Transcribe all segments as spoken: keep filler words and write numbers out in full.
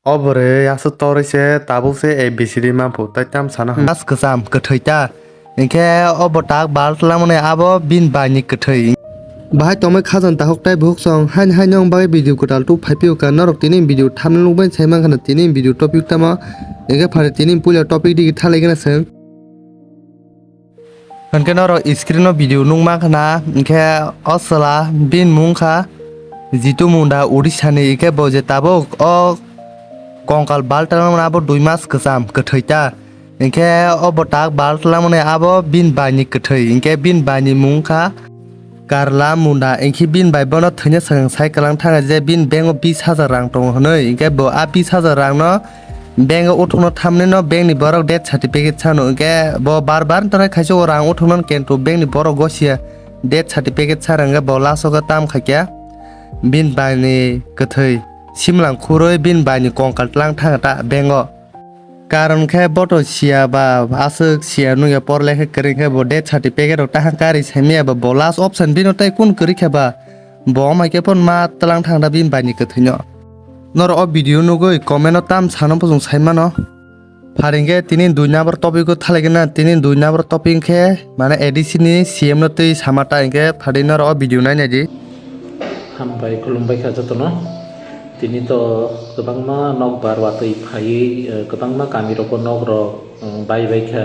O bwrwi aswk torwi se, tabuk se A B C D mamphu, tai tam sana hwn. Mas kwcham, kwthwi ta. Hinkhe o bwtak bal twlangmani abo bini bai ni kwthwi. Bahai tongmai khajang takhuk tai bukhuk song, haini haino wng bagwi video kwtal tub phai phiyokha. Norok tini video thumbnail nukbai sai mankha na tini video topic tamo. Hinkhe phari tini puila topic digi thalai gana chwng. Hinkhe norok screen o video nukma khna, hinkhe o chwla bini mung kha Jitu Munda Odisha ni, hinkhe bo je tabuk o kongkal bal twlangmani abo dui mas kwcham kwthwi ta. Hinkhe o bwtak bal twlangmani abo bini bai ni kwthwi, hinkhe bini bai ni mung kha Karla Munda, hinkhe bini bai bono thwina swkang sai kwlang thangkha je bini bank o bis hajar rang tongo hwnwi, hinkhe bo a bis hajar rang no bank o uthukno thamni no bank ni borok death certificate sano, hinkhe bo bar bar wngthang khaisa o rang uthukno kintu bank ni borok gosia death certificate sar hinkhe bo last o tam khaikha bini bai ni kwthwi simlang khurwi bini bai ni kongkal twlang thangkha ta bank o. Karon khe boto siya ba aswk siya nungya por lekha kwrwi khe bo death certificate rok tahang kari saimaya ba bo last option bino tei kun kwrwi khe ba bo omai khe phon ma twlang thang da bini bai ni kwthwi no. Norok o video nugwi comment o tam sano bujung sai mano. Pharingkhe tini dui number topic o thalai gana, tini dui number topic khe mane A D C ni C M no twi sama ta hinkhe phadi norok o video nai nai di. Hambai khulumbai kha jotono. Tini to kwbangma nok bar watwi phaiwi, eh, kwbangma kami rogo nok rok, eh, bai bai kha,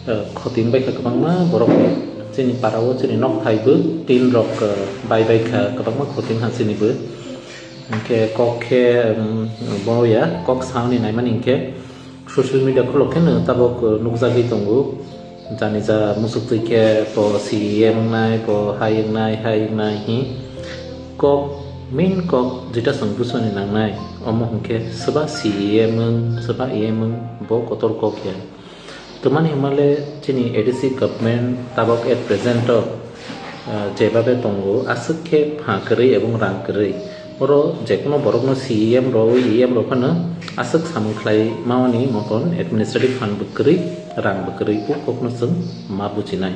eh, khoting bai kha kwbangma borok ni. Chini para o chini nok thai bo tin rok, eh, bai bai kha kwbangma khoting ha chini bo. Hinkhe kok khe, um, bo ya, kok sani naimani hinkhe social media khulok khe no tabok, uh, nukjagwi tongo. Jani ja muchuk twi khe bo C E M wngnai, bo hai wngnai, hai wngnai hi. Kok, main kok jeta chwng buchoni nangnai, omo hinkhe swba C E M wng, swba E M wng, bo kotor kok ya. Twmani hwnmale chini A D C government tabok at present o, ah, jebabe tongo, aswk khe pha kwrwi ebong rang kwrwi. Oro jekhuno borokno C E M rwwi E M rw phano aswk samung khlai mani moton administrative fund bo kwrwi, rang bo kwrwi, o kokno chwng ma bujinai.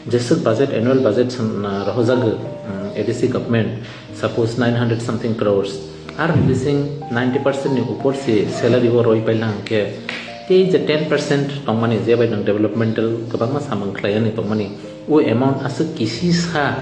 Jeswk budget, annual budget san, ah, rohojago, um, A D C government, suppose nine hundred something crores, ar bising ninety percent ni upor si salary o roi paila hwnkhe, tei je ten percent tongmani, je bai nwng developmental kwbangma samung khlai ani tongmani, o amount aswk kisi sa,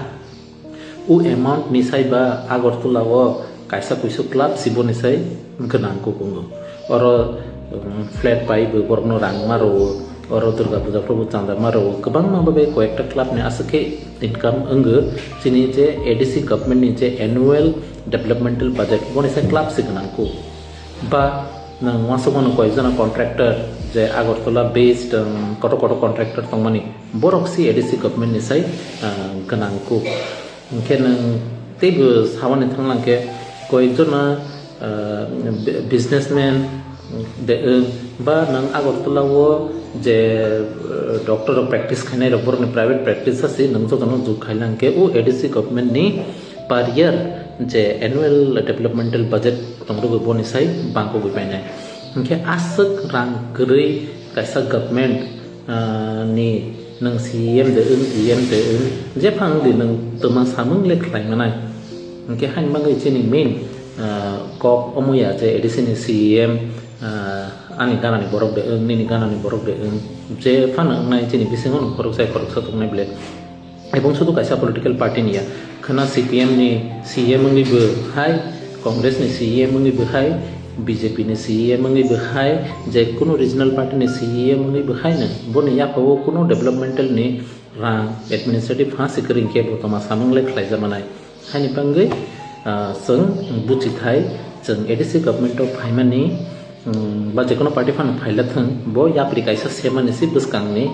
o amount ni sai ba Agartala o kaisa kuisu club si boni sai gwnang kukungo. Oro, um, flat pai bo borokno rang ma rwo, oro Durga Puja phobo chanda ma rwo, kwbangma babe koyekta club ni aswk khe income wngwi chini je A D C government ni je annual developmental budget boni sai club se gwnang kuk. Ba nwng uansukmano koyekjona contractor je Agartala based, um, kotor kotor contractor tongmani borok si A D C government ni sai, uh, gwnang kuk. Hinkhe nwng teibo samani thanglang khe koyekjona, ah, bu-, businessman de wng ba nwng Agartala o je, ah, doctor rok practice khainai rok borokni private practice asi nwng jotono jug khailangkhe o A D C government ni per year je annual developmental budget tongrogwi boni sai bangkogwi painai. Hinkhe aswk rang kwrwi kaisa government, ah, ni nwng C E M de wng, E M de wng, jephang di nwng twma samung le khlai manai. Hinkhe haini bagwi chini main, ah, kok omo ya je A D C ni C E M, ah, ani ganani borok de wng, nini ganani borok de wng, jephano wngnai chini bisingo no khoroksa khoroksa tongnai ble. Ebong sudu kaisa political party ni ya, khwna C P M ni C E M wngwi bo hai, Congress ni C E M wngwi bo hai, B J P ni C E M wngwi bo hai, je kunu regional party ni C E M wngwi bo hai no, boni yapha o kunu developmental ni rang administrative ha se kwrwi khe bo toma samung le khlai jamanai. Haini bagwi, ah, chwng buchi thai, chwng A D C government o phaimani, um, ba jekono party phano phaila thwng, bo yapri kaisa semani se bwskangni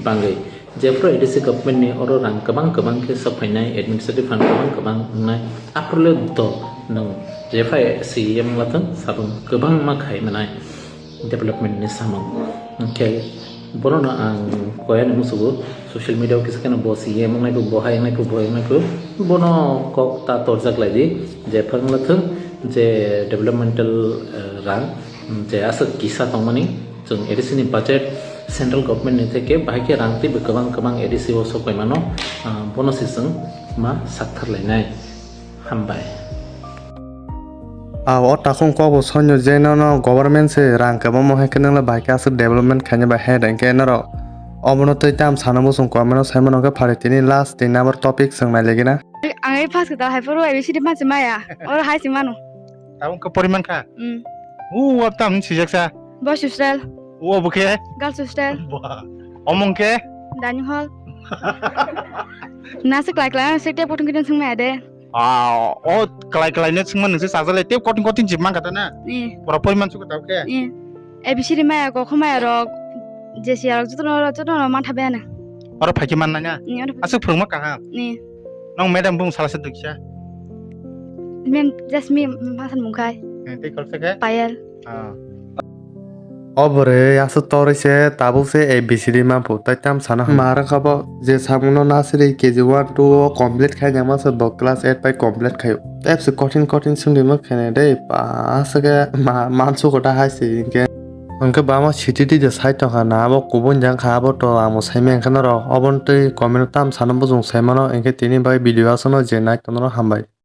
bagwi. Jephru A D C government ni oro rang kwbang kwbang khe sok phainai, administrative fund kwbang kwbang wngnai, aphuru le do nwng jephai C E M wngla thwng sabung kwbangma khai manai development ni samung. Hinkhe bono no ang koyani musugo, social media o kisa kheno bo C E M wngnai kho, bo hai wngnai kho, bo hai wngnai kho, bono kok ta torjak lai di, jephang wngla thwng je developmental, eh, rang, je aswk kisa tongmani, chwng A D C ni budget central government ni theke bahai khe rang teibo kwbang kwbang A D C o sok pai mano, ah, bono se chwng ma sakthar lainai. Hambai. A o takhung kok bo sonyo je nono government se rang kwbangma hai khe nangla bai khe aswk development khaina bai hai da hinkhe norok obono tei tam sana muchung comment o sai mano khe phari tini last tin number topic swng nai legi na. Ang ai pass kwtal hai phuru A B C D manse maya. Oro hai se mano. Tabuk khe poriman kha. Hmm. U wap tam sijak sa. Boys hostel. U bo khe. Girls hostel. Omong khe. Dining hall. Nasi klai klai se tep kutung kutung sung maya de. Ah, o klai klai ne sungma nungse sajale tep kotin kotin jib mangkha ta na. Ni. Pora poriman suku tau khe. Ni. A B C D maya ko khomaya rok. Jesi rok jotono jotono mantha bena. Oro phaikhe man nanya. Ni oro. Aswk phwrwngma kaham. Ni. Nong madam bung salasa duksa. Mem just me masan mungkhai. Tei kolsa khe. Payal. Ah. O bwrwi aswk torwi se tabuk se A B C D manphu tei tam sana hwn. Ma rwkha bo je samungno nursery K G one two o complete khainai masa bo class eight bai complete khaio. Tei se kothin kothin swngwi ma khainai dei pa aswk khe ma mansuko ta hai se hinkhe. Hinkhe bama city twi de sai tongkha na abo kubun jang kha abo to amo saimaya hinkhe norok obono twi comment o tam sana bujung saimano hinkhe tini bai video aswkno je nai tongnoro hambai.